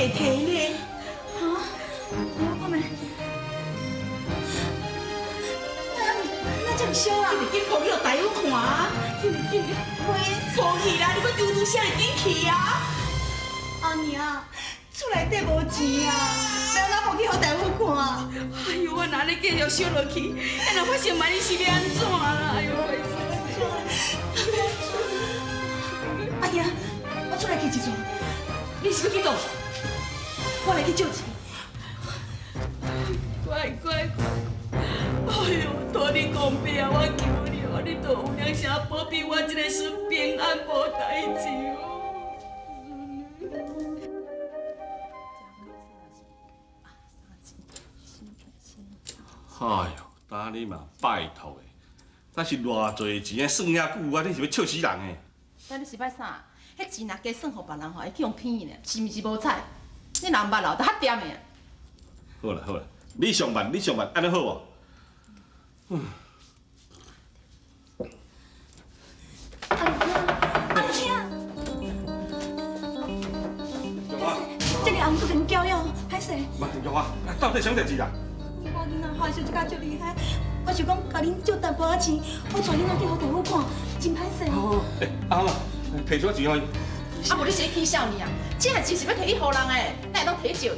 袂提呢。哈？我看觅。那这么烧啊？紧紧抱去予大夫看啊！紧紧喂，抱去啦！你阁拄拄声，紧去啊！阿娘，厝内底无钱啊，欲按怎抱去予大夫看？哎哟，我若按呢继续烧落去，若发生万一是欲按怎啦？哎哟，阿娘，我出来去一阵。你是欲去佗？我来去借钱。乖乖乖！哎哟，土地公伯啊，我求你哦，你都有良心保庇我这个孙平安无代志哦。哎哟，今日嘛拜托的，咱是偌济钱啊，算遐久啊，你是欲笑死人的？那你是欲啥？彼钱若加算予别人吼，会去予骗呢，是毋是无彩？你若毋捌哦，就较恬的。好啦好啦，你上慢，你上慢，按呢好无？阿兄，玉华，这个红阁给你教养，歹势。妈，玉华，到底啥物代志啦？我囡仔发烧这甲足厉害，我想讲共恁借淡薄仔钱，我带囡仔去予大夫看，真歹势。哦，欸，阿红啊，提出钱予伊。啊，无你是咧起痟呢啊？这个钱是欲提去予人的，哪会拢提借？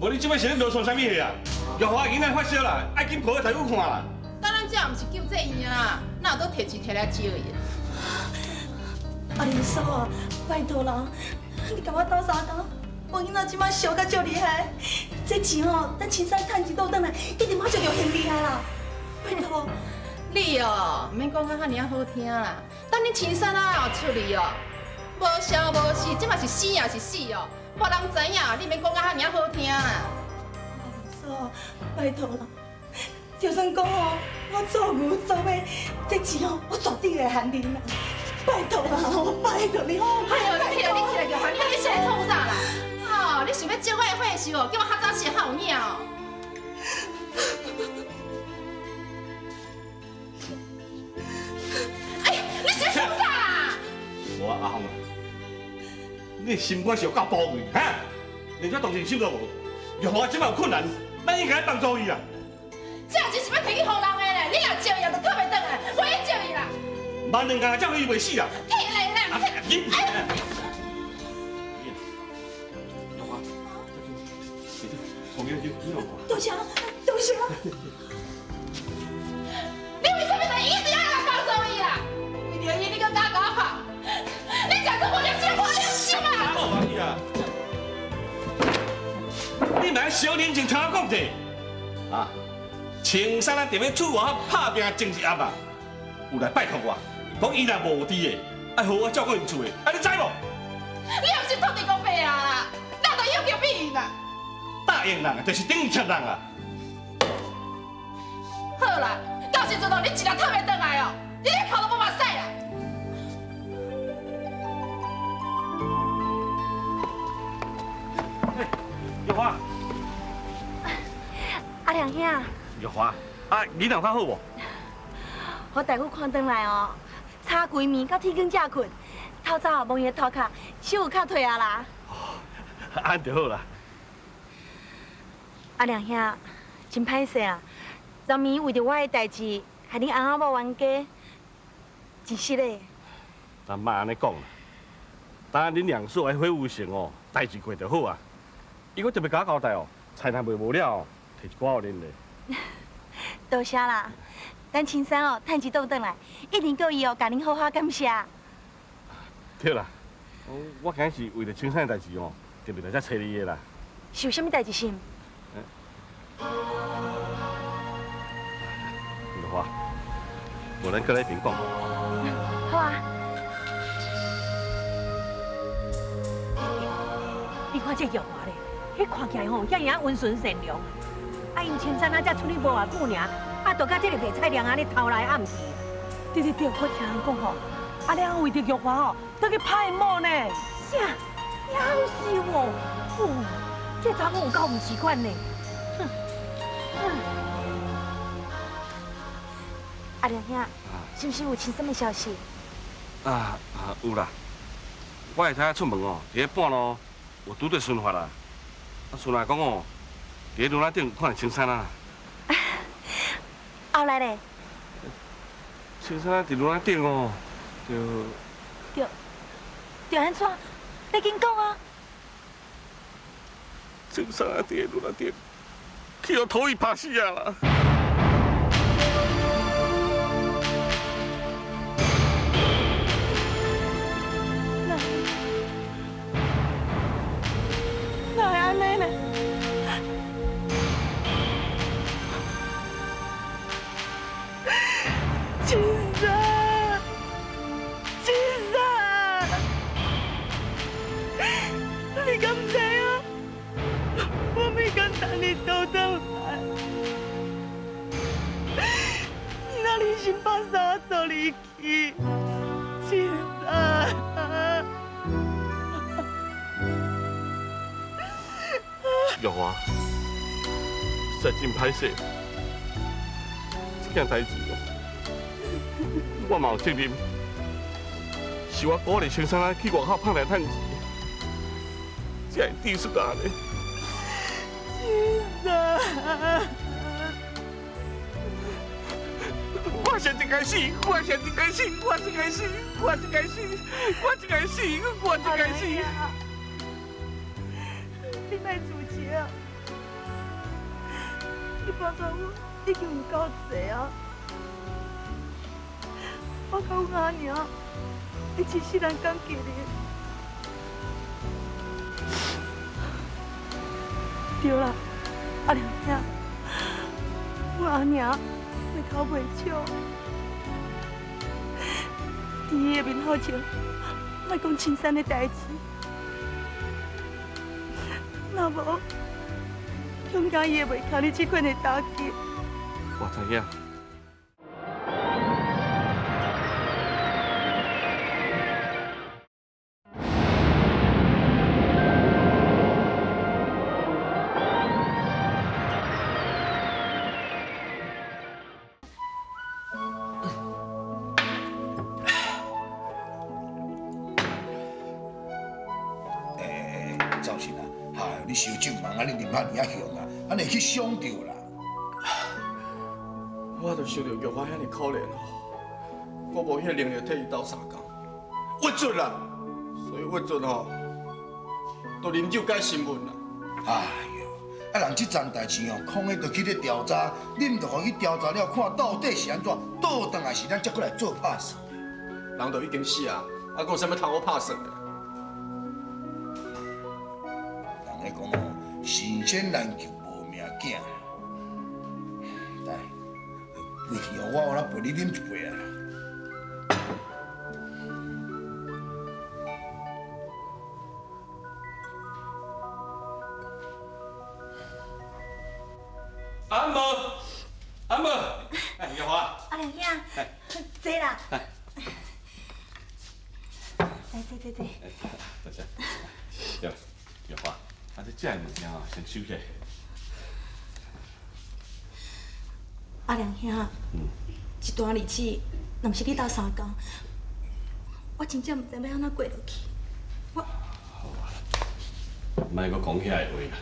无你这摆是咧啰嗦啥物货啊？玉华囡仔发烧啦，爱紧抱去大夫看啦。等咱这毋是救济院啊，哪有阁提钱提来借伊？阿林嫂啊，拜托啦，你共我斗相共，我囡仔这摆烧甲足厉害，这钱吼，等青山趁钱倒转来，一定马上就还你啊啦！拜托。你哦，毋免讲甲遐尔啊好听啦。等恁青山啊出去哦，无消无息，这嘛是死也是死哦，无人知影，你免讲甲遐尔啊好听啦。阿林嫂，拜托啦，就算讲哦，我做牛做马，这钱哦，我绝对会还恁啦。拜托啦，我拜托你哦！哎呦，你起来，你起来，玉华，你你是咧创啥啦？哦，你想欲借我的火烧哦，叫我较早死较有影哦。哎，你是咧创啥啦？无啊，阿凤啊，你心肝是有够宝贵，哈？连这同情心都无。玉华这摆有困难，咱应该帮助伊啊。这钱是欲提去予人的咧，你若借伊，就讨袂转来，我去借伊啦。万两工才予伊袂死啊！起来啦！你，玉华，多谢，多谢。你为什么就一直爱来帮助伊啦？为著伊，你阁敢共我拍？你真阁无良心，无良心啊！你莫小冷静，听我讲者。啊，青山啊，伫欲出外拍拼前一暗啊，有来拜托我，讲伊若无伫的，爱予我照顾𪜶厝的，啊，你知无？你也毋是土地公伯啊，哪会要求比𪜶啊？答应人啊，就是等于欠人啊。好啦，到时阵哦，你一日讨袂转来哦，你连哭都无目屎啦。欸，玉华。阿良兄。玉华，啊，囡仔有较好无？予大夫看转来哦，吵规暝到天光才睏，透早摸伊的头壳，手有较退啊啦。哦，按就好啦。阿良兄，真歹势啊！昨暝为著我的代志，害恁翁仔某冤家，真失礼。咱莫按呢讲啦，等恁两嫂的火有成哦，代志过就好啊。伊阁特别共我交代哦，菜若卖无了，提一寡予恁咧。多谢啦，等青山哦，趁钱倒转来，一定叫伊哦，共恁好好感谢。对啦，我今日是为著青山的代志哦，特别来遮揣你的啦。是有啥物代志是？玉华，无咱阁来边讲。好啊。你看这玉华咧，彼看起来吼，遮尔仔温顺善良，啊，𪜶青山啊，才出去无偌久尔，啊，就佮这个卖菜娘按呢偷来暗去。对对对，我听人讲吼，啊了为著玉华吼，倒去拍𪜶某呢。啥？夭寿哦！哦，这查某有够毋是款呢。哼。阿良兄，是毋是有青山的消息？啊啊，有啦！我太太出门哦，伫咧半路有拄著孙发啦，啊，孙来讲哦，伫咧炉仔顶看到青山啊。后来咧？青山啊，伫炉仔顶哦，就就就按怎？你紧讲啊！青山啊，伫咧炉仔顶，去予土匪拍死啊啦！哪会按呢呢？青山，青山，你敢知影？我未敢等你倒转来，你哪忍心放手我做离去？青山。玉华，实在真歹势，这件代志哦，我嘛有责任，是我鼓励青山啊去外口拍来趁钱，才会致出来的。青山，我是真该死，我是真该死，我真该死，我真该死，我真该死，我真该死。你莫自责啊！你帮助我已经有够济啊！我佮阮阿娘一世人感激你。对啦，阿娘兄，阮阿娘眉头袂笑，伫伊的面头前，莫讲青山的代志。若无，恐惊伊会袂堪你这款的打击。我知影。赵信啊，哎，你烧酒茫啊，你啉遐尔啊凶啊，按呢会去伤著啦。我就想著玉华遐尔可怜哦，我无彼个能力替伊斗相共，郁卒啦，所以郁卒吼，就啉酒解心闷啦。哎哟，啊人这桩代志哦，空的就去咧调查，恁就予去调查了，看到底是按怎，倒转来时咱才阁来做拍算。人就已经死啊，啊，阁有啥物通好拍算的？人咧讲哦，神仙难求无命囝。来，回去哦，我有哪陪你啉一杯啊。阿母，阿母，哎，玉华，阿良兄，坐啦。来，坐坐坐。多谢。对，玉华，啊，这食的物件哦，先收起来。阿良兄，这段日子，若毋是你斗相共，我真正毋知欲按怎过落去。我，好啊，莫阁讲遐个话啦。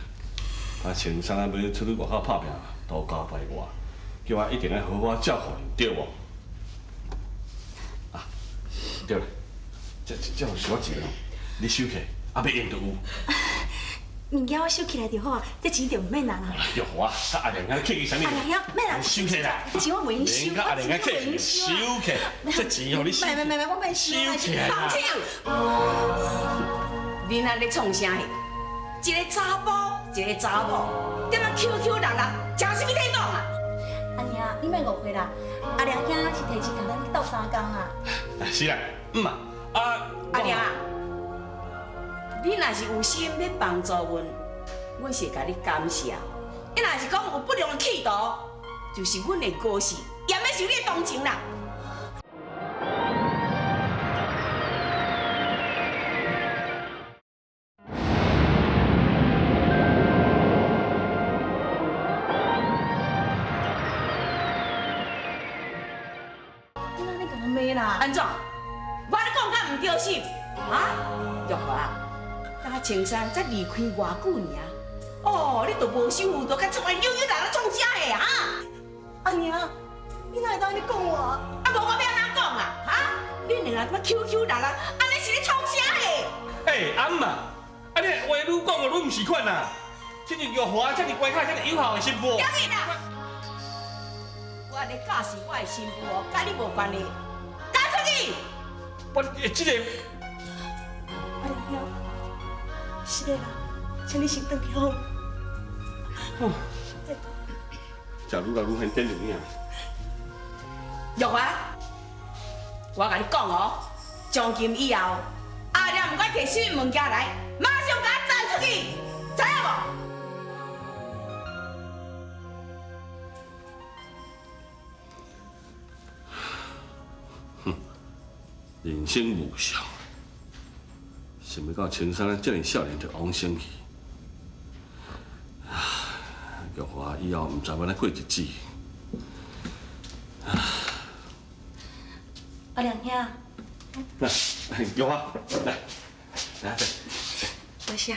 啊，青山啊，欲出去外口拍拼，都交代我，叫我一定爱好好照顾𪜶，对无？啊，对了，这有小钱哦，你收起来，啊，欲用就有。物件我收起来就好啊，这钱就毋免拿啦。玉华，阿良兄客气啥物？阿良兄，免啦，收起来。钱我袂用收，阿良兄客气，收起来，这钱予你收。免免免，我免收。收起来放手！恁按呢创啥戏？一个查埔，一个查某，踮咧 Q Q 六六，食啥物体统啊？阿娘，你莫误会啦，阿良兄是提钱共咱斗相共啊。是啦，毋嘛，啊，阿良，你若是有心欲帮助阮，阮是会共你感谢；你若是讲有不良的企图，就是阮会高兴，也欲受你的同情啦。你哪呢共人骂啦？按怎？我咧讲较毋对是？啊？玉华，甲青山才离开偌久尔，哦，你都無守婦道，佮出來扭扭來來創啥的哈？阿娘，你哪會當按呢講我？啊，無我欲按怎講啊？哈？恁兩个怎搝搝拉拉，按呢是咧創啥的？欸，阿姆啊，啊你話愈講哦，愈毋是款啊！這是玉華這麼乖巧、這麼友好的媳婦。趕緊啦！我咧教示我的新婦哦，佮你無關係，趕出去！我這個。阿娘兄，是的啦，請你先轉去好。食愈來愈現典有影。玉華，我共你講哦，從今以後，阿娘毋管提啥物件來，馬上共我轉出去，知影無？哼，人生無常，想欲到青山這麼少年就往生去。玉華以後毋知欲按怎過日子。阿良兄，來，玉華，來，來坐，多謝。來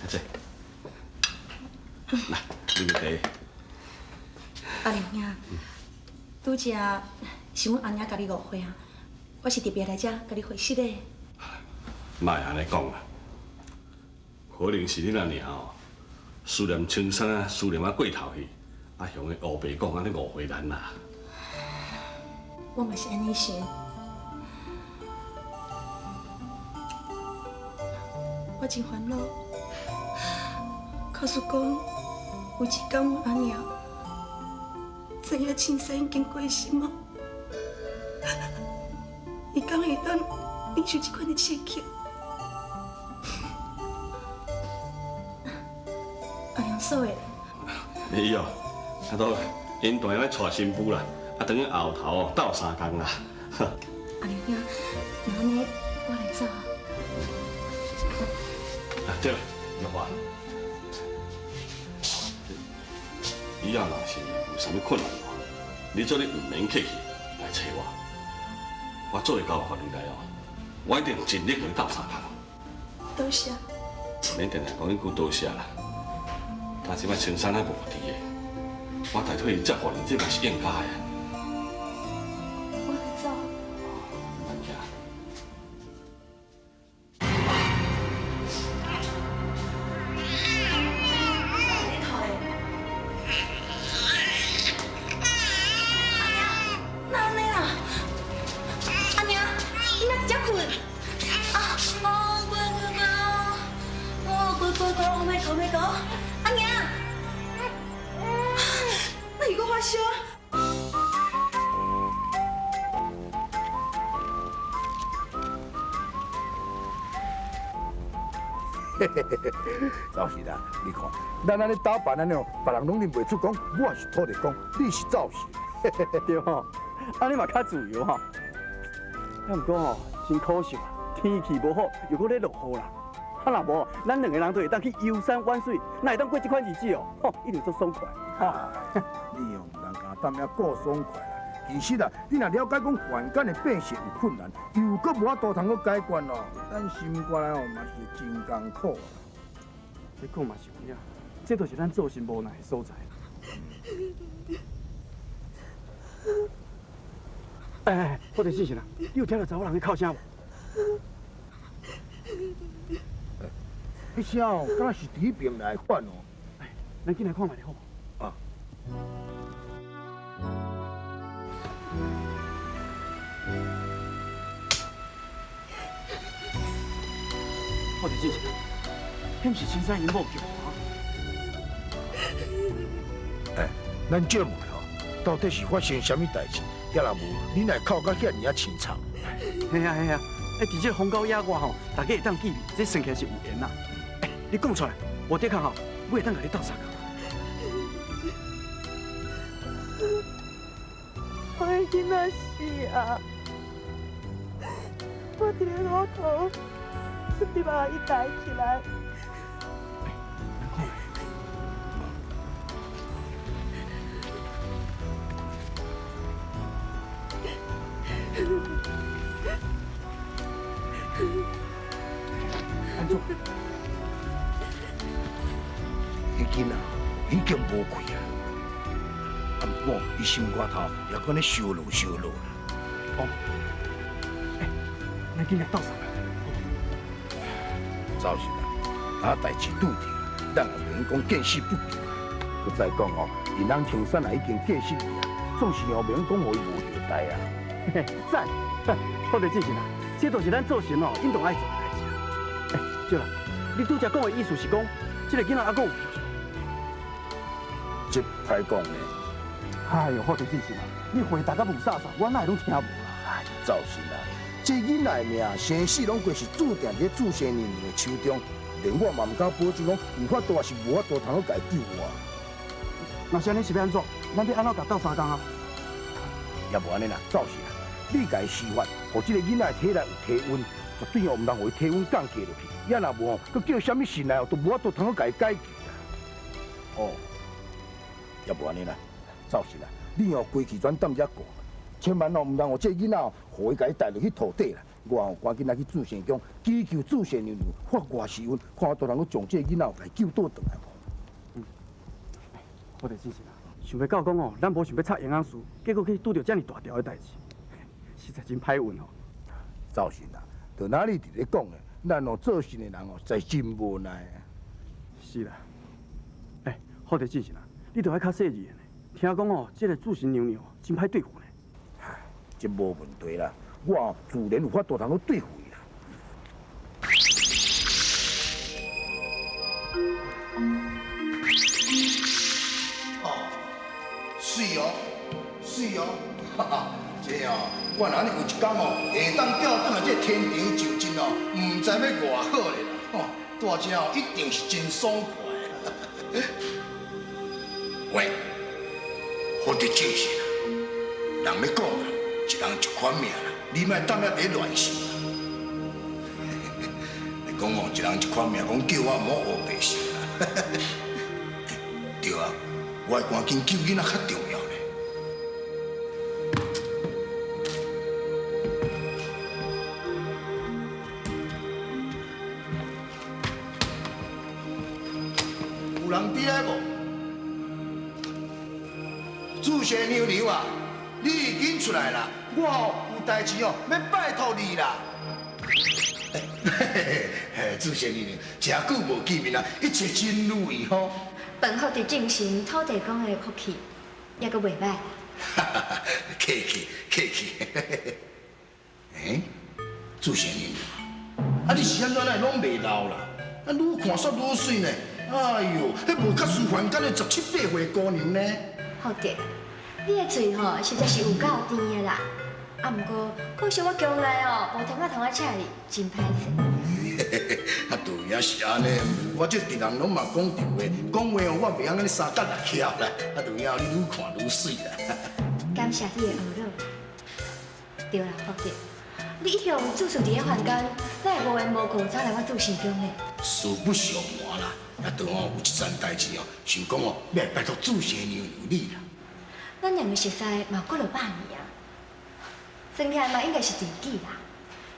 坐，來，啉個茶。阿良兄，拄才是阮阿娘共你誤會啊，我是特別來遮共你回實的。莫按呢講啦，可能是恁阿娘哦，思念青山啊，思念啊過頭去，啊，向伊烏白講，按呢誤會咱啦。我嘛是按呢想，我真煩惱。假使講有一天阮阿娘知影青山已經過身啊，伊敢會當忍受這款的刺激？阿良嫂的。伊哦，啊都𪜶大兄咧娶新婦啦。啊，等於後頭哦，鬥相共啦。阿良兄，那按呢，我來走啊。啊，對了，玉華，以後若是有啥物困難哦，你做你毋免客氣來揣我，我做會到範圍內哦，我一定盡力共你鬥相共。多謝。免定定講一句多謝啦。但這擺青山仔無佇的，我代替伊接護你，這嘛是應該的。走神啦！你看，咱按呢打扮按呢哦，別人攏認袂出，講我是土地公，你是灶神，對吼？按呢嘛較自由吼。啊，毋過吼，真可惜啊，天氣無好，又閣咧落雨啦。啊，若無，咱兩個人都會當去遊山玩水，哪會當過這款日子哦？吼，一定足爽快。哈，你哦，毋通干焦踮遐顧爽快啦。其實啊，你若了解講環境的變化有困難，又閣無法度通閣解決哦，咱心肝內哦嘛是真艱苦啊。這講嘛是有影，這就是咱做神無奈的所在。哎，我佇信神啊，你有聽著查某人咧哭聲無？彼聲哦，敢若是佇彼爿來款哦。哎，咱進來看覓咧好無？啊。我佇信神，彼毋是青山𪜶某玉華？哎，咱借問吼，到底是發生啥物代誌？抑若無，你來哭甲遐爾仔凄慘？嘿啊嘿啊！哎，佇這個荒郊野外吼，大家會當見面，這算起來是有緣啦。哎，你講出來，無的確吼，我會當共你鬥相共。我的囡仔死啊！我佇咧路途，出伫把伊抬起來。安怎？囡仔已经无气啊。啊，毋过伊心肝头也阁咧烧落烧落啦。哦，欸，咱紧来斗相共。走是啦，啊代志拄著，咱也袂用讲见死不救。阁再讲哦，𪜶翁青山也已经过身去啊，总是哦袂用讲予伊无后代啊。嘿，赞，好的进行啊，这都是咱做神哦应当爱做的代志啊。欸，对啦，你拄才讲的意思是讲，这个囡仔犹阁有救？这歹讲呢。哎哟，好的进行啊，你回答甲雾煞煞，我哪会拢听无啦？哎，赵神啊，这囡仔的命生死拢过是注定伫注生娘娘的手中，连我嘛毋敢保证讲有法度，抑是无法度通好共伊救活。若是按呢是欲按怎？咱欲按怎共斗相共啊？也无按呢啦，赵神啊，你共伊施法，予这个囡仔的体内有体温，绝对哦毋通予伊体温降低落去。也若无哦，阁叫啥物神来哦，都无法度通好共伊解救啦。哦，也无按呢啦，赵神啊，你哦规气全踮遮顾，千万哦毋通予这个囡仔哦，予伊共伊带落去土底啦。我哦赶紧来去注神宫，祈求注神娘娘发外施恩，看我都能够将这个囡仔共伊救倒转来无？嗯，我就真是啦，想袂到讲哦，咱无想欲插营养师，结果去拄著遮尔大条的代志，实在真歹运哦。赵神啊，就哪里伫咧讲的，咱哦做神的人哦，实在真无奈啊。是啦，欸，好的进行啊，你著爱较细腻的呢。听讲哦，这个注神娘娘真歹对付呢。唉，这无问题啦，我自然有法度通去对付伊啦。哦，水哦，水哦，哈哈，这哦，我若按呢有一天哦，会当调转来这天长就近哦，毋知欲偌好咧啦，吼，蹛这哦，一定是真爽快。喂，好得正是啦，人咧讲啦，一人一款命啦，你莫踮遐伫咧乱想啦。你讲哦，一人一款命，讲叫我毋好乌白想啦。对啊，我爱赶紧救囡仔较重要咧。有人伫咧无？注射娘娘啊，你紧出来啦！我哦有代志哦，欲拜托你啦。嘿嘿嘿，注射娘娘，真久无见面啊，一切真如意吼。本福伫正神土地公的福气，犹阁袂歹。客气客气。欸，注射娘娘，啊你是按怎会拢袂老啦？啊，愈看煞愈媠呢。哎哟，彼无较输凡间的十七八岁姑娘呢。福德，你的喙吼实在是有够甜的啦。啊，毋过可惜我从来哦无通仔通仔请你，真歹势。啊，当然是按呢，我这直人拢嘛讲实话，讲话哦，我袂晓按呢三角六翘啦。啊，当然你愈看愈媠啦。感谢你的呵咾。对啦，福德，你一向住宿伫咧凡间，哪会无缘无故走来我注神宫呢？实不相瞒啦，也都吼有一件代志哦，想讲哦，欲来拜托注生娘娘你啦。咱两个熟似嘛有几落百年啊，算起来嘛应该是知己啦。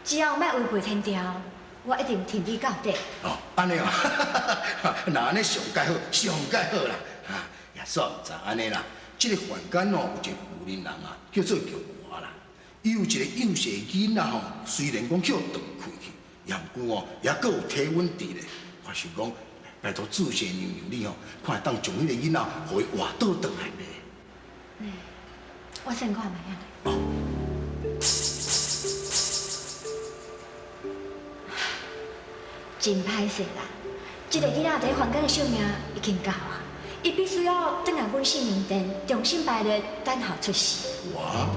只要莫违背天条，我一定挺你到底。哦，按呢哦，若按呢上盖好，上盖好啦。哈，也煞毋知按呢啦。这个凡间哦，有一个妇人人啊，叫做玉华啦。伊有一个幼细囡仔吼，虽然讲予断气去，也毋过哦，犹阁有体温伫咧。我想讲，拜托注生娘娘你吼，看会当将彼个囡仔予伊活倒转来袂？嗯，我算看觅啊。哦。真歹势啦，这个囡仔伫凡间的寿命已经到啊，伊必须要转来阮圣明殿重新排列，等候出世。哇！啊，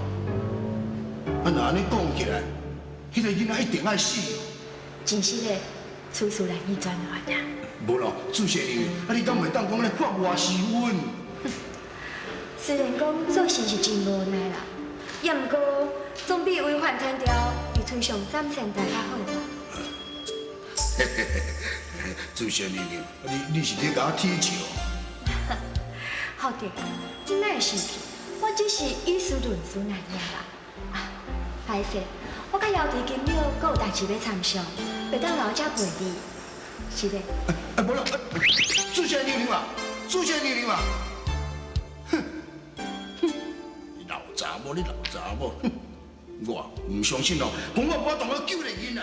若按呢讲起来，彼个囡仔一定爱死哦。真实的，此事难以转换啊。无咯，注射娘，啊，你敢袂当讲咧发外施恩？虽然讲做神是真无奈啦，也毋过总比违反天条被推上斩神台较好吧。嘿嘿嘿，注射娘娘，你是咧共我提笑？好的，你哪会生气？我只是以事论事尔啦。啊，歹势，我佮姚弟今暝阁有代志欲参详，袂当留遮陪你，是咧。哎，无啦，注射娘娘啊，祖先娘娘嘛，哼，哼，你老查某，你老查某，哼，我毋相信哦，讲我无当去救个囡仔。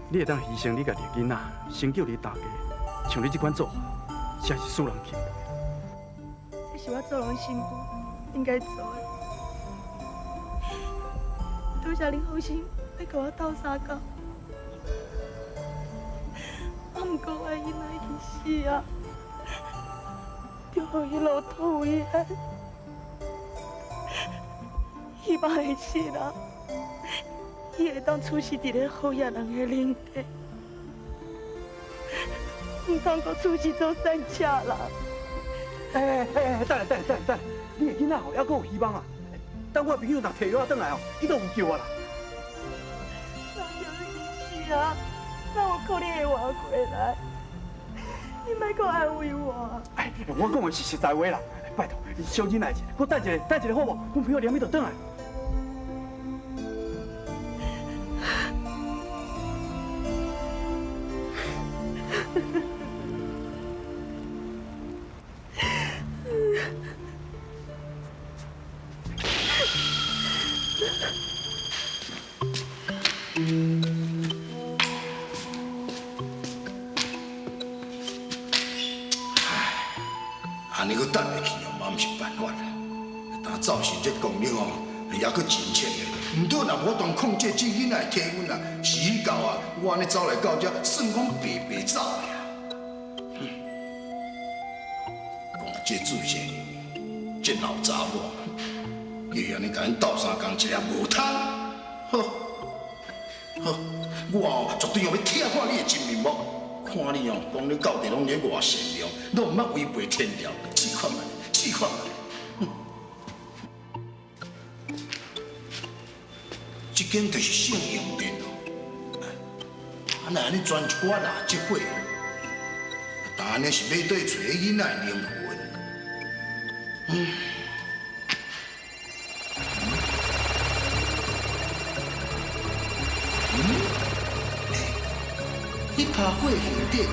你会当牺牲你家己的囡仔，成就你大家，像你这款做法，真是使人钦佩。这是我做人新妇应该做的。多谢恁好心来共我斗相共，啊，毋过我的囡仔已经死啊，就予彼路途危险，希望会死啦。伊会当处死伫咧好野人的灵地，毋通阁处死做散赤人。哎哎哎，等下等下等下等下，你的囡仔吼犹阁有希望啊！等我朋友若提药转来哦，伊就有救啊啦。人就已经死啊，哪有可能会活过来？你莫阁安慰我。哎，我讲的是实在话啦，拜托，你小忍耐一下，阁等一下，等一下好无？阮朋友连咪就转来。按呢阁等下去哦，嘛毋是办法啦。但造成这功能哦，也阁真浅的。毋过若无当控制这囡仔的体温啊，时到啊，我按呢走来到遮，算讲白白走的啊。讲这祖先，这老查某，伊按呢共𪜶斗相共，一个无通。好，好，我哦绝对哦欲拆破你的真面目。看你哦，讲你到底拢咧偌善良，拢毋捌违背天条，试看觅，试看觅。这间就是圣婴殿哦，啊，若按呢钻一寡蜡烛火，但按呢是欲对揣囡仔的灵魂。彼拍火形体，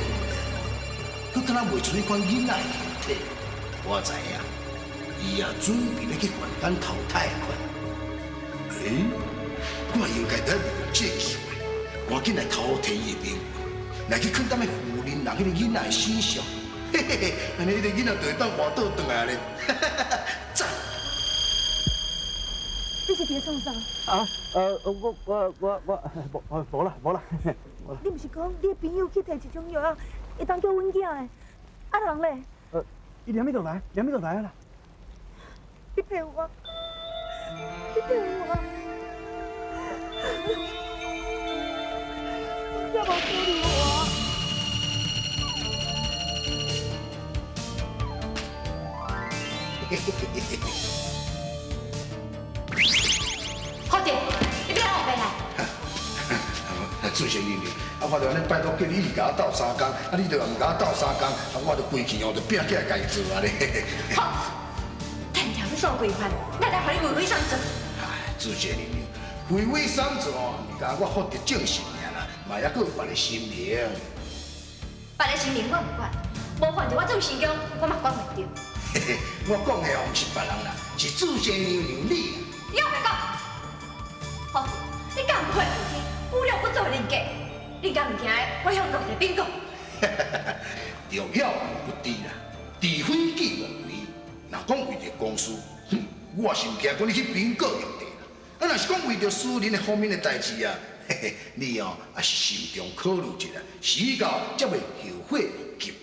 阁敢若袂出彼款囡仔的形体。我知影，伊也准备欲去凡间投胎款。欸，我应该得利用这个机会，赶紧来偷提伊的灵魂，来去囥踮咧妇人人彼个囡仔的身上。嘿嘿嘿，按呢彼个囡仔就会当活倒转来咧。赞！你是伫咧创啥？啊，我我我我，无无啦无啦。你毋是讲你的朋友去提一种药啊，会当救阮囝的？啊人咧？伊连咪就来，连咪就来啊啦！你骗我！你骗我！你无处理我！好的，你别来白来。祖先娘娘，啊，我就按呢拜托叫你一直共我斗相共，啊，你就也毋共我斗相共，啊，我就规气哦，就拼起来家己做啊咧。好，天条所规范，咱来予你畏畏缩缩。哎，祖先娘娘，畏畏缩缩哦，毋是干我福德正神尔啦，嘛犹阁有别个神明。别个神明我毋管，无犯著我祖神宫，我嘛管袂著。嘿嘿，我讲的哦，毋是别人啦，是祖先娘娘你啦。你又袂讲，好，你敢毋配父亲？无了不做人格，你敢毋惊我向国际禀告？重要不知啦，除非己莫为。若讲为著公司，哼，我是毋惊讲你去禀告玉帝啦。啊，若是讲为著私人的方面的代志啊，嘿嘿，你哦也是慎重考虑一下，时到才袂后悔莫及。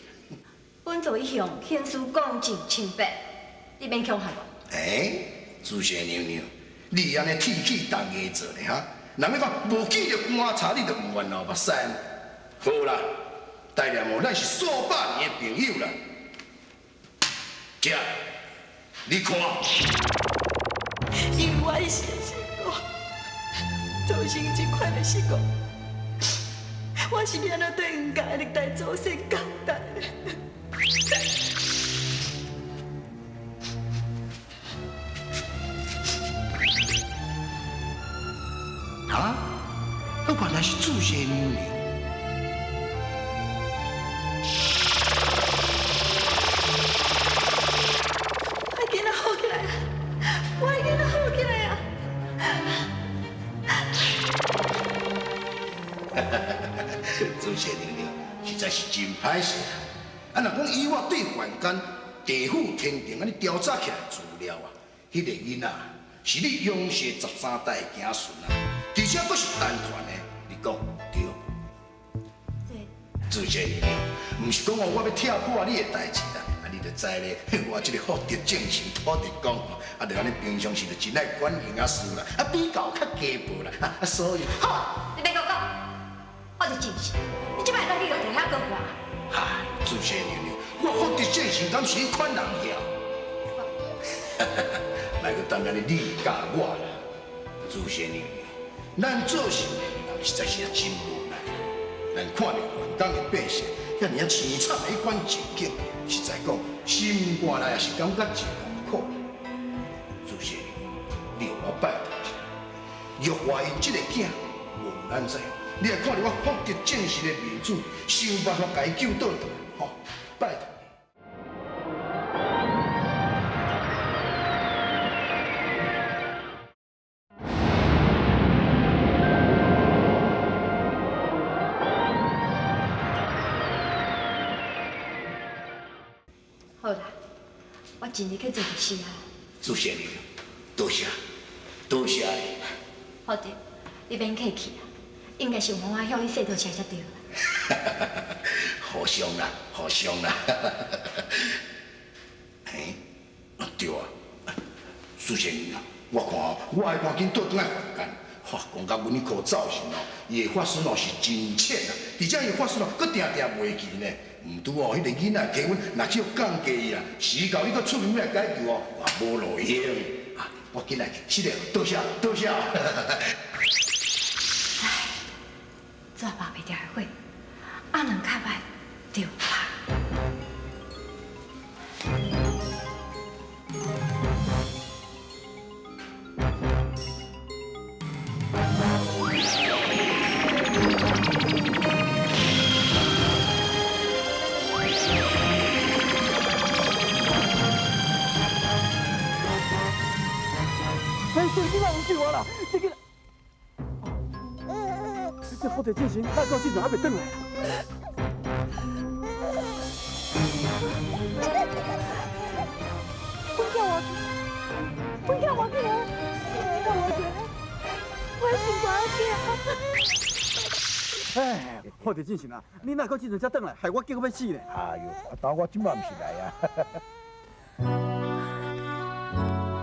本座一向行事公正清白，你免恐吓我。欸，祖先娘娘，你按呢铁齿铜牙做咧哈？人咧讲无见著棺材，你就毋愿流目屎。好啦，大念哦，咱是数百年的朋友啦。这，你看。因为我的成功，造成这款的事故，我是欲按怎对黄家的历代祖先交代？啊？原来是注射娘娘。我囡仔好起来啊！我囡仔好起来啊！注射娘娘实在是真歹势啊！啊，若讲以我对凡间地府天庭按呢调查起来资料啊，彼个囡仔是你杨氏13代的子孙啊，而且阁是单传的，你讲对无？对。注射娘娘，毋是讲哦，我欲拆破你的代志啦，啊，你就知咧，我这个福德正神土地公吼，啊，就按呢平常时就真爱管闲仔事啦，啊，比较较低薄啦，啊，所以，好，你别阁讲，我就真是，你这摆当去玉田遐阁看。嗨，注射娘娘，我福德正神敢是彼款人遐？莫阁当按呢你教我啦，注射娘娘，咱做神的人实在是真无奈。咱看著凡间的百姓，遐尔仔凄惨的彼款情景，实在讲心肝内也是感觉真痛苦。注射娘，你予我拜托一下，玉华𪜶这个囝无论按怎，你若看著我福德正神的面子，想办法共伊救倒转来，吼，拜托。好啦，我尽力去做就是啊。注射娘，多谢，多谢你。好的，你免客气啦，应该是有办法向你说多谢才对啦。互相啦，互相啦。哎，对啊，注射娘，我看我爱赶紧倒转来凡间。哇，讲到阮彼颗灶神哦，伊的法术哦是真浅啊，而且伊的法术哦，阁定定袂记呢。毋拄哦，彼个囡仔体温若只有降低伊啊，时到你阁出面来解救哦，嘛无路用。啊，我紧来去，是的，多谢多谢。唉，纸包袂牢的火，鸭卵较歹就拍。救我啦！这个，这福德正神，咱到这阵还袂转来。阮囝活，阮囝活起来，阮囝活起来，我心肝仔疼。哎，福德正神啊，你哪到这阵才转来，害我激到欲死咧！哎呦，阿豆我这摆毋是来啊。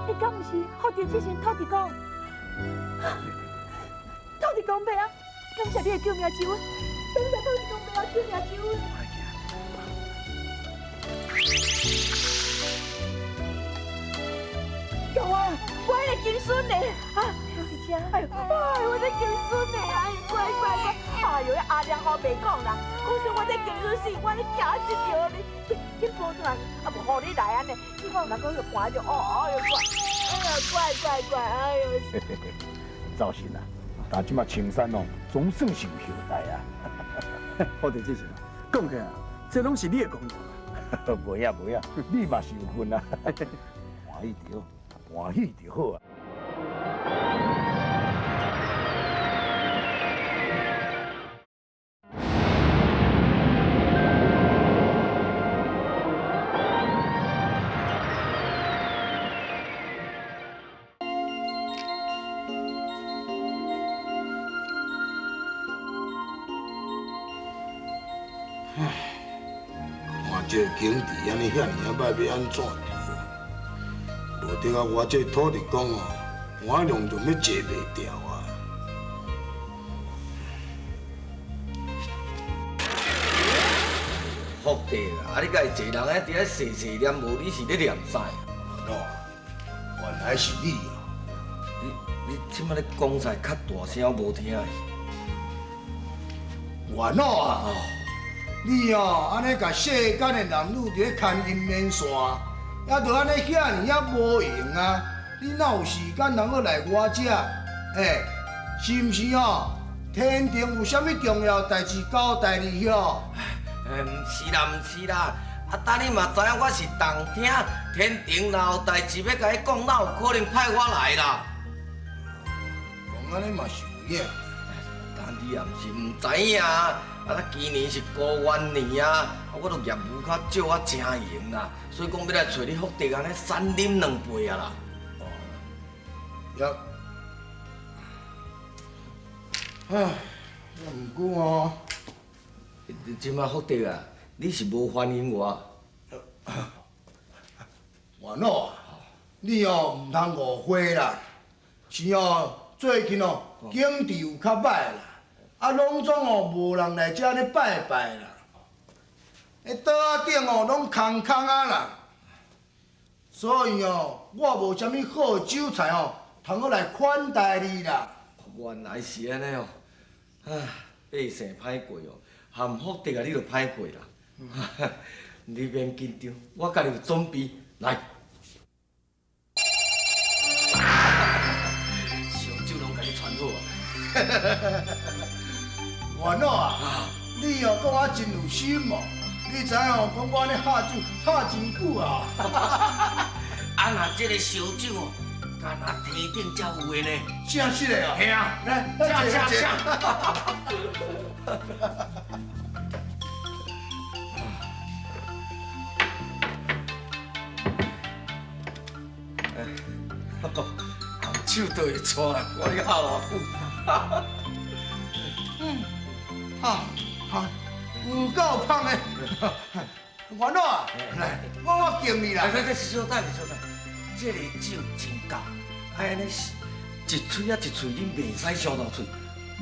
你敢毋是福德正神土地公？土地公伯啊，感谢你的救命之恩，感谢土地公伯啊，救命之恩。救我！我彼个金孙呢？啊，伫遮。哎呦，哎，我这金孙呢？哎，乖乖乖！哎呦，阿良好袂讲啦，讲说我这金孙死，我咧惊一跳呢。去抱转来，啊无予你来按呢，你看若讲又寒着，哦，哎呦乖，哎呀乖乖乖，哎呦。灶神啊，但这马青山哦，总算是有后代啊。福德正神啊，讲起来，这拢是你的功劳啦。袂啊袂啊，你嘛是有份啊。欢喜就好，欢喜就好啊。看这个景致按呢遐尔仔歹，欲按怎著？无得啊！我这土地公哦，我量就欲坐袂牢啊！福地啦，啊你家己坐人喺伫遐细细念，无你是咧念啥？喏，原来是你哦！你这摆咧讲出来较大声，我无听。元老啊！你哦，按呢共世間的男女佇咧牽陰連線，猶著按呢遐爾仔無閒啊！你哪有時間通閣來我遮？欸，是毋是哦？天庭有啥物重要代誌交代你許？欸，毋是啦，毋是啦，啊，等你嘛知影我是重聽，天庭若有代誌欲共伊講，哪有可能派我來啦？講按呢嘛是有影。但你也毋是毋知影啊，啊，今年是高元年啊，啊，我都業務較少啊，誠閒啦，所以講欲來揣你福德按呢三啉兩杯啊啦。哦，也，唉，毋過吼，這擺福德啊，你是無歡迎我？元老啊，你哦毋通誤會啦，是哦，最近哦景致有較歹啦，啊，攏總哦無人來遮咧拜拜啦，彼桌仔頂哦攏空空仔啦，所以哦我無啥物好酒菜哦，通好來款待你啦。原來是按呢哦，唉，百姓歹過哦，含福德啊，你就歹過啦。你免緊張，我家己有準備，來。燒酒攏共你傳好啊。元老啊，你哦講我真有心哦，你知影哦，講我按呢下酒下真久啊。啊，若這个燒酒哦，敢若天頂才有的呢。真實的哦。嘿啊，來，吃吃吃。手都會掣啦，我咧下偌久。嗯，啊，芳，有夠芳的。元老啊，來，我敬你啦。來來來，稍等稍等，這个酒真夠，愛按呢一喙仔一喙啉，袂使傷大喙，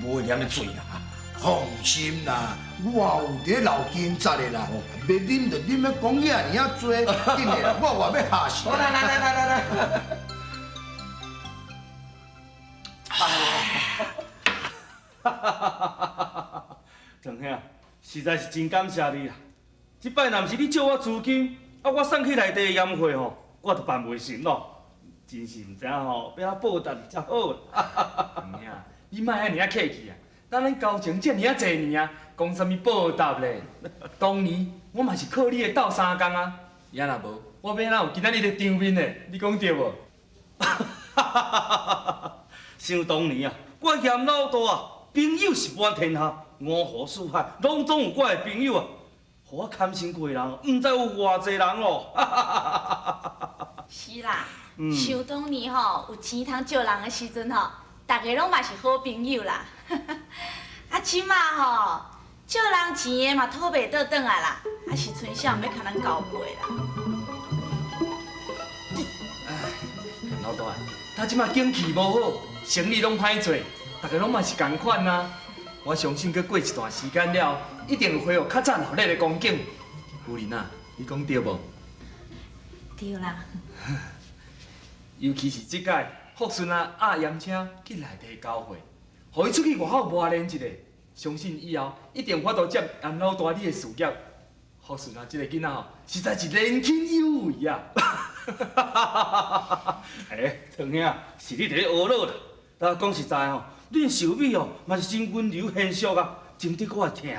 無會黏咧醉啦。放心啦，我有佇咧留警察的啦，欲啉就啉，欲講遐爾仔濟，緊的啦，我嘛欲下死。來來來來來來。長兄，實在是真感謝你啦！這擺若毋是你借我資金，啊，我送去內地的宴會吼，我就辦袂成咯。真是毋知影吼，欲按怎報答你才好。長兄，你莫遐爾仔客氣啊！咱咧交情遮爾仔濟年啊，講啥物報答咧？當年我嘛是靠你的鬥相共啊，也若無，我欲按怎有今仔日的場面咧？你講對無？想當年啊，我嫌老大啊，朋友是滿天下，五湖四海，攏總有我的朋友啊。予我牽身過的人，毋知有偌濟人咯。是啦，想當年吼，有錢通借人的時陣吼，大家攏嘛是好朋友啦。啊，這馬吼，借人錢的嘛討袂倒轉來啦，啊是賰啥欲共咱交背啦。老大，他這馬景氣無好，生意攏歹做，大家攏嘛是仝款啊。我相信閣過一段時間了，一定會恢復較早鬧熱的光景。夫人啊，你講對無？對啦。尤其是這擺福順啊，押鹽車去內地交貨，予伊出去外口磨練一下，相信以後一定有法度接嚴老大你的事業。福順啊，這个囡仔吼，實在是年輕有為啊！欸，長兄，是你佇咧學老啦。但講實在吼，恁秀美哦，嘛是真溫柔賢淑啊，真得我的疼。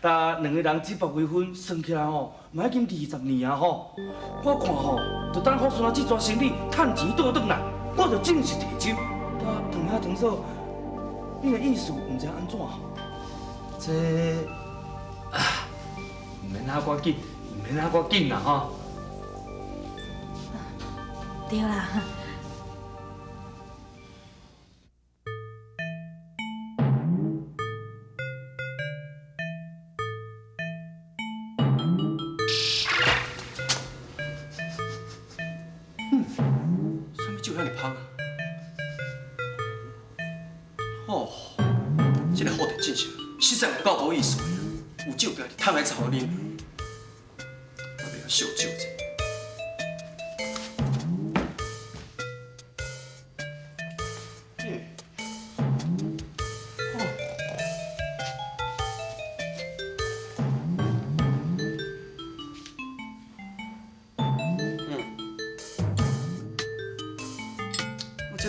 但兩個人這擺結婚，算起來吼，嘛已經20年啊吼。我看吼，就等福順仔這逝生意趁錢倒轉來，我就正式提親。但長兄長嫂，你的意思毋知按怎？這啊，毋免遐趕緊，毋免遐趕緊啦吼。對啦。啥物酒遐爾芳啊？哦，這个福德真是實在有夠無意思的，有酒家己趁來湊啉，我欲來小酒者。哦，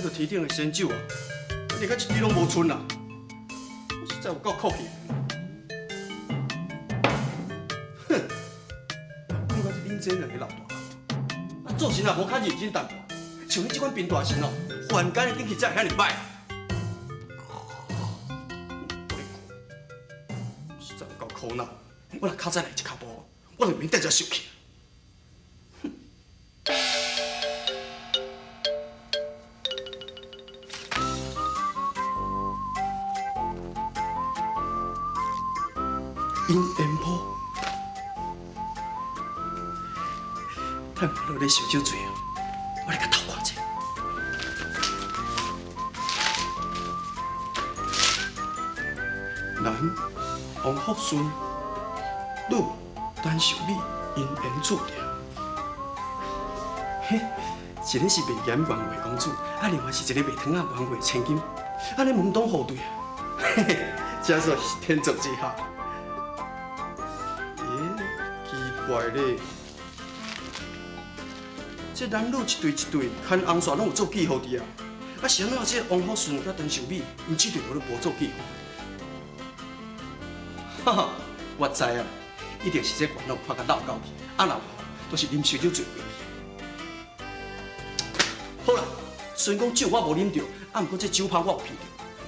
這著天頂的仙酒啊，連甲一滴攏無剩啦，我實在有夠闊氣。哼，講到這恁這兩个老大人，啊做神也無較認真淡薄，像你這款貧大神哦，凡間的景氣才會遐爾歹。我咧講，實在有夠苦惱。我若較早來一跤步，我就免踮遮受氣。姻緣譜，趁我咧烧酒醉啊，我來共偷看者。男王福順，女陳秀美，姻緣注定。嘿，一个是賣鹽元月公主，啊，另外是一個賣糖仔元月千金，按呢門當戶對啊，嘿嘿，這算是天作之合。怪咧，這男女一對一對，牽紅線攏有做記號佇啊。啊，是按怎這王福順佮陳秀美，𪜶這對無咧無做記號？哈哈，我知啊，一定是這元老拍甲鬧狗去，啊若無，就是啉燒酒醉過去。好啦，雖然講酒我無啉著，啊，毋過這酒香我有聞著，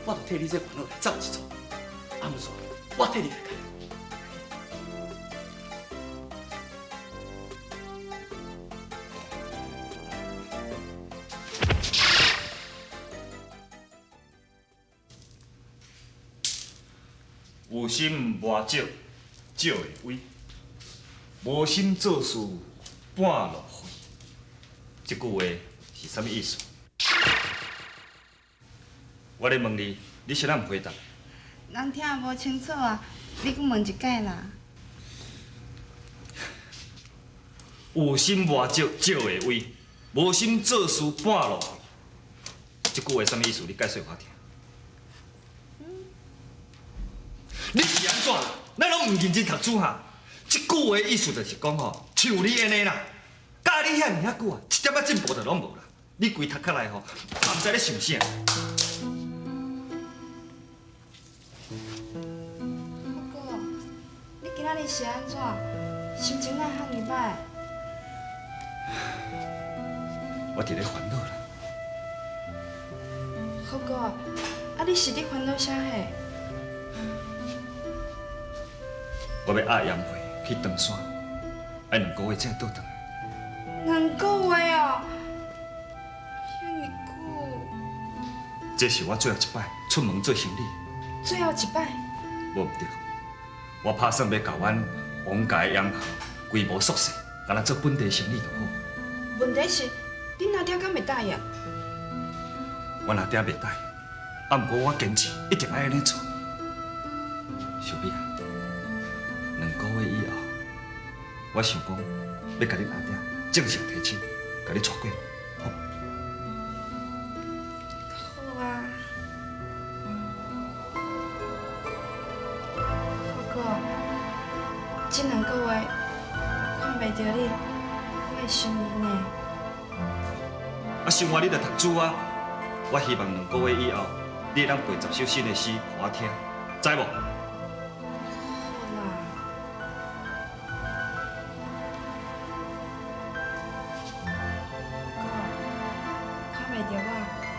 我就替你這元老來走一遭。紅線，我替你來牽。有心跋石，石會歪；無心做事，半路廢。這句話是啥物意思？我咧問你，你啥人毋回答？人聽無清楚啊，你閣問一擺啦。有心跋石，石會歪；無心做事，半路廢。這句話啥物意思？你解釋予我聽。你是按怎啦？咱攏毋認真讀書哈？這句話意思就是講吼，像你按呢啦，教你遐爾仔久啊，一點仔進步就攏無啦。你規頭殼內吼，嘛毋知咧想啥。福哥，你今仔日是按怎？心情哪會遐爾歹？我佇咧煩惱啦。福哥，啊你是咧煩惱啥貨？我欲壓鹽會去長山，愛兩個月才會倒轉來。兩個月哦，遐爾久。這是我最後一擺出門做生意。最後一擺？無毋對，我拍算欲共阮王家的洋行規模縮細，干焦做本地生意就好。問題是，恁阿爹敢會答應？阮阿爹袂答應，啊，毋過我堅持一定愛按呢做。小美啊，兩個月以後，我想講欲共恁阿爹正式提親，共你娶過來，好無？好啊。福哥，這兩個月看袂著你，我會想你呢。啊，想我你著讀書啊！我希望兩個月以後，你會當背10首新的詩予我聽，知無？好啦。哥，看袂著我，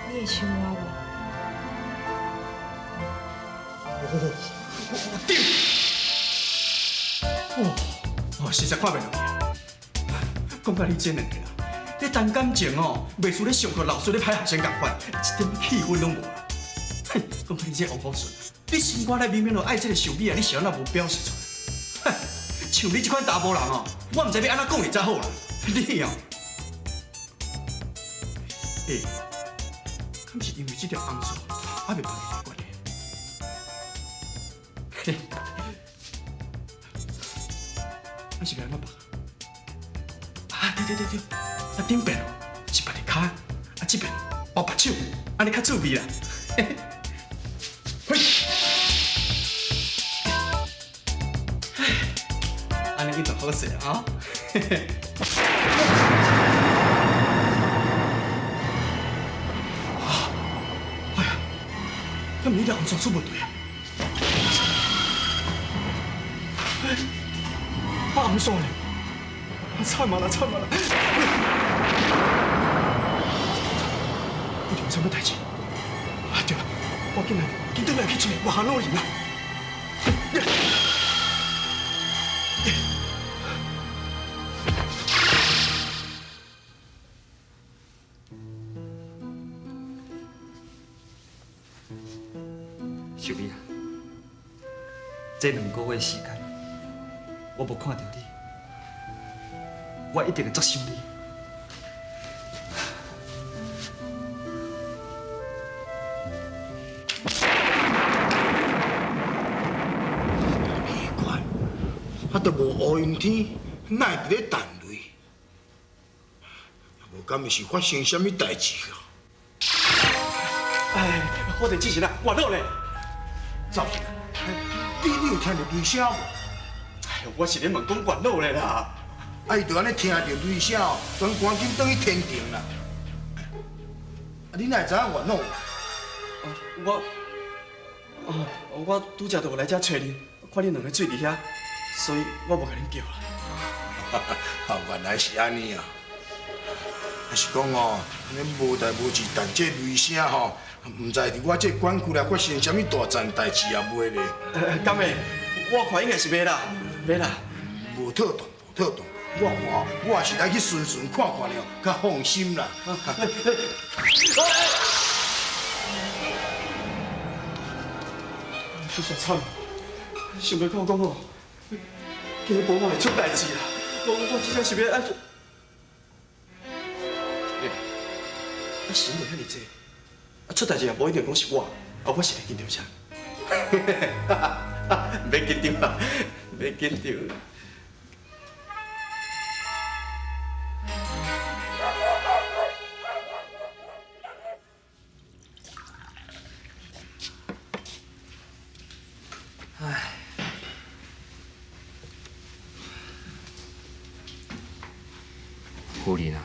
你會想我無？我頂！哦，我實在看袂落去啊！講甲你這兩个人，咧談感情哦，袂輸咧上課老師咧歹學生仝款，一點氣氛攏無啦。哼，講甲你這王福順，你心肝內明明就愛這個秀美啊，你是按怎無表示出來？哼，像你這款查埔人哦，我毋知欲按怎講你才好啦。你哦，欸，敢是因為這條紅線還袂放下的關係？嘿，啊是欲按怎辦？啊對對對對，啊頂邊哦是別个跤，啊這邊包白手，按呢較趣味啦。嘿嘿，按呢一定好勢啊！嘿嘿。啊！敢是彼条红线出问题啊？啊，红线咧？惨啊啦，惨啊啦！不定有啥物代志？啊对啦，我紧来，紧转来去揣外行老人啦。秀美啊，这两个月时间，我无看到你，我一定会足想你。奇怪，啊，都无乌云天，哪会伫咧弹雷？无敢会是发生啥物代志啊？哎，我伫之前啊，我老咧。赵信，你有听著雷声无？哎，我是咧问讲元老咧啦。啊，伊就按呢听著雷声哦，全赶紧转去天庭啦。啊，你哪会知影元老？我拄才就来遮揣恁，看恁两个醉伫遐，所以我无共恁叫啦。啊，原来是按呢啊！啊是讲哦，按呢无代无志，但这雷声吼，毋知伫我这管区内发生啥物大件代志啊袂咧？敢会？我看应该是袂啦，袂啦。无妥当，无妥当。我看我也是来去巡巡看看了，较放心啦。这下惨，想袂到讲哦，家婆嘛会出代志啦！我这下是欲按怎？欸，啊神就遐尔济，啊出代志也无一定讲是我，啊我是咧紧张啥？袂紧张啦，袂紧张。夫人啊，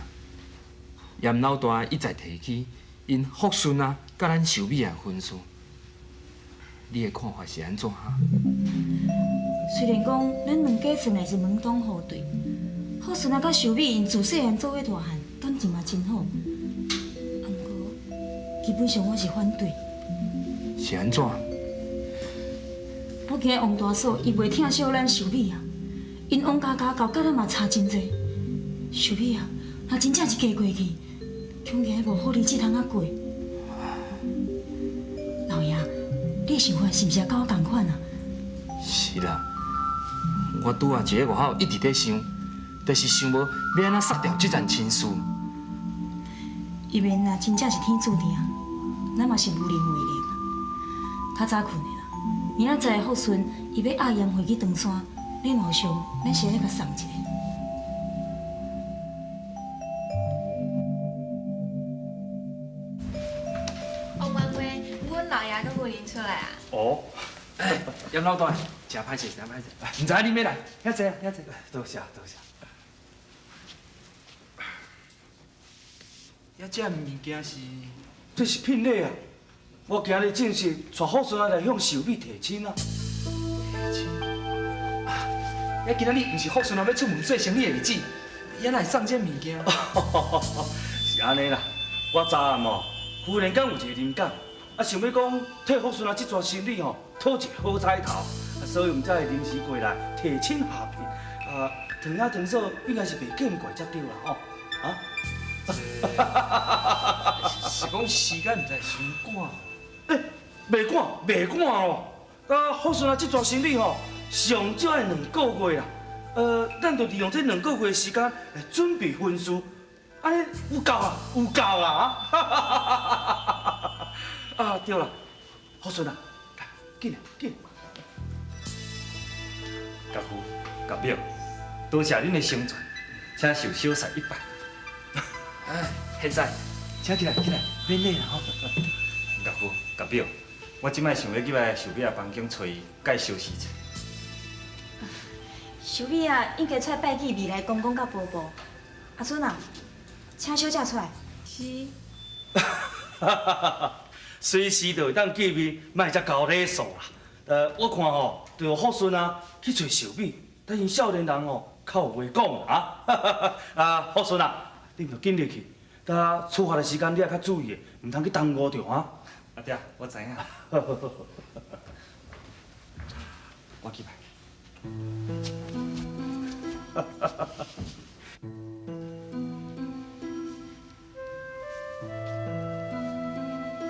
严老大一再提起𪜶福顺啊，佮咱寿美的婚事，你的看法是按怎哈？虽然讲咱两家算来是门当户对，福顺啊佮寿美𪜶自细汉做伙大汉，感情嘛真好。啊，毋过基本上我是反对。是按怎？我惊王大嫂伊袂疼惜咱寿美啊，𪜶王家家教佮咱嘛差真济。寿美啊，若真正是嫁过去，恐惊无好日子通啊过。老爷，你的想法是毋是也佮我仝款啊？是啦，我拄仔伫咧外口一直咧想，就是想无欲按怎杀掉这层亲事。伊面若真正是天注定，咱嘛是无能为力。较早睏的啦，明仔载福顺伊欲押盐回去长山，礼貌上咱先来共送一下。王婉薇，阮老爷佮夫人出来啊！哦，哎，严老大，真歹势，真歹势，毋知你欲来，遐济啊，遐济，多谢多谢。遐这物件是？这是聘礼啊！我今日正式带福顺仔来向寿美提亲啊！提亲？啊，遐今仔日毋是福顺仔欲出门做生意的日子，伊哪会送这物件？是按呢啦，我昨暗哦，忽然间有一个灵感，啊，想欲讲替福顺仔这逝生意吼，讨一个好彩头，啊，所以阮才会临时过来提亲下聘。啊，唐仔唐嫂应该是袂见怪才对啦吼，啊？是讲时间毋知伤赶。欸，袂赶，袂赶咯。啊，福顺仔这逝生意吼，上少爱两个月啦。咱就利用这两个月的时间来准备婚事，按呢有够啊，有够啦啊！啊，对啦，福顺啊，来，紧来，紧。家父、家表，多谢恁的成全，请受小婿一拜。哎，现在，请起来，起来，免礼啦吼。家父、家表，我这摆想欲入来寿美仔房间揣伊，共伊相叙一下。寿美仔应该出来拜见未来公公佮婆婆。阿春啊，请小姐出来。是。隨時就會當見面，莫遮交禮數啦。我看吼，就福順啊去揣小美，等𪜶少年人吼較有話講啊。啊，福順啊，你著緊入去，等出發的時間你也較注意的，毋通去耽誤著啊。阿爹，我知影。我去吧。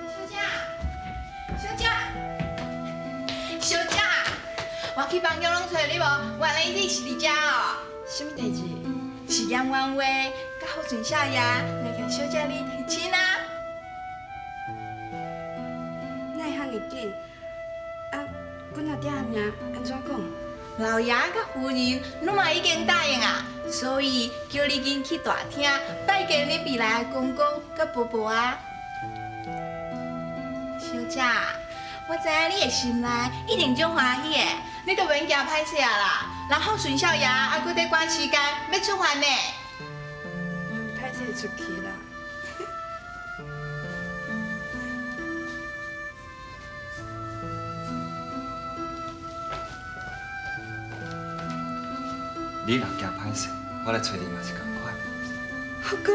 小姐，小姐，小姐，我去房间拢揣你无？原來你是佇遮哦。啥物代誌？是閻王話，佮福順少爺來共小姐你提親啊。哪會遐爾緊？啊，阮阿爹阿娘按怎講？老爺佮夫人攏嘛已經答應啊，所以叫你緊去大廳拜見你未來的公公佮婆婆啊。小姐，我知影你的心內一定足歡喜的，你就免驚歹勢啊啦。人福順少爺還閣咧趕時間欲出發呢。歹勢出去啦。你若驚歹勢，我來揣你嘛是仝款。福哥。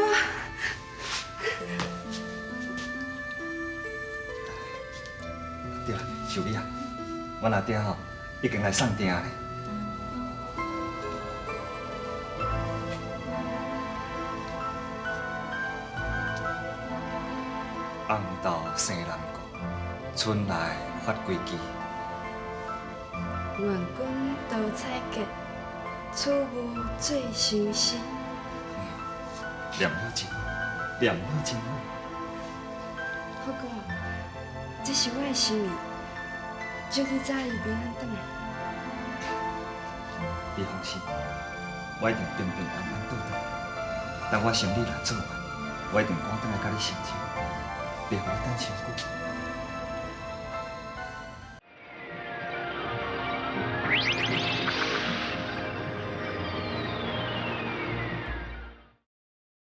對啦，秀美啊，阮阿爹吼已經來送訂咧。紅豆生南國，春來發幾枝。願君多采潔，此無做相思。念了真好，念了真好。福哥，這是我的心意，祝你早日平安轉來。你放心，我一定平平安安倒轉來。等我生理若做完，我一定趕轉來佮你成親，袂予你等傷久。